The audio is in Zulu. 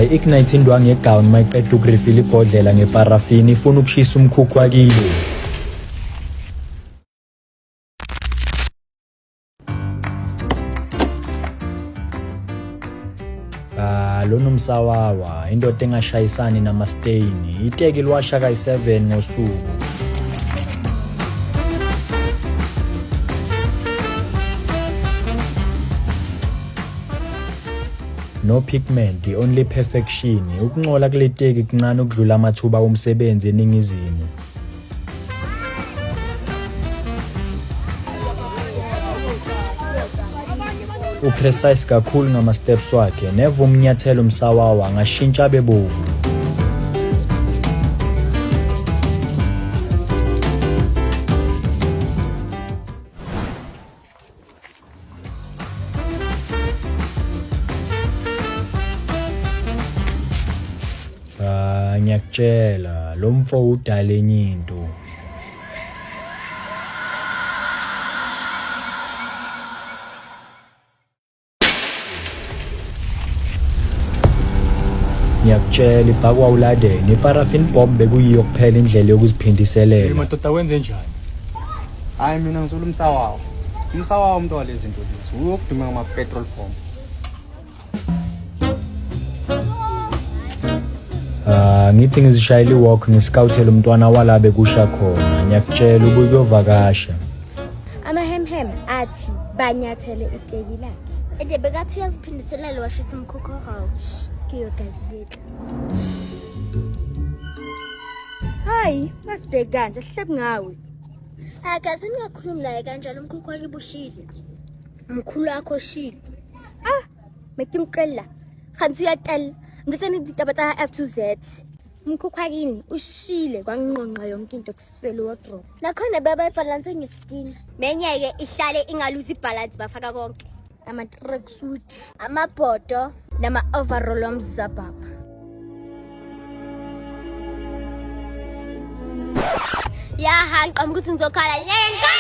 I-ignite indwangu yegown mayiqeda ukurifila ibhodlela ngeparafini ifuna ukushisa umkhukhu wakibo. Ah, lona umsawawa indoda engashayisani namasteyini iteki liwasha kayi-7 ngosuku. No pigment, only perfection. Ukuncola kule teki kuncane ukudlula amathuba omsebenzi eNingizimu. Uprecise kakhulu ngama-steps wakhe neva umnyathelo umsawawa angashintsha abe bovu. Ah, ngiyakutshela lo mfo udala enye into. Ngiyakutshela ibhakwa uLaden, iparaffin bomb bekuyiyo kuphela indlela yokuziphindiselela. Madoda wenze njani? Hayi mina ngisola umsawawa. Umsawawa umuntu walezi zinto lezi. Uyokuduma ngama petrol bomb. Ah, ngithi ngizishayela iwalk ngiscouthele umntwana wala bekusha khona. Ngiyakutshela ubuye kuyovakasha. Amahemhem athi banyathele iteki lakhe. Ede bekathi uyaziphindiselela washisa umkhukhu hawu. Kiyogazi yethu. Hayi, masibheki kanje sihlep ngawe. Akaze ningakhulumi naye kanjalo umkhukhu wakhe bushile. Mkhulu wakho shile. Ah, mekimqella. Khanti uyatella. Ngitsene ditaba tsa up to Z. Umkhukhu wakini ushile kwanqonqa yonke into kusele wardrobe. Nakhona baba ibhalanse ngesitina. Menyeke ihlale ingaluzi ibhalansi bafaka konke. Ama-tracksuit, Amabhodo nama-overall omzababa. Ya hanqa ukuthi ngizokhala. Yenka!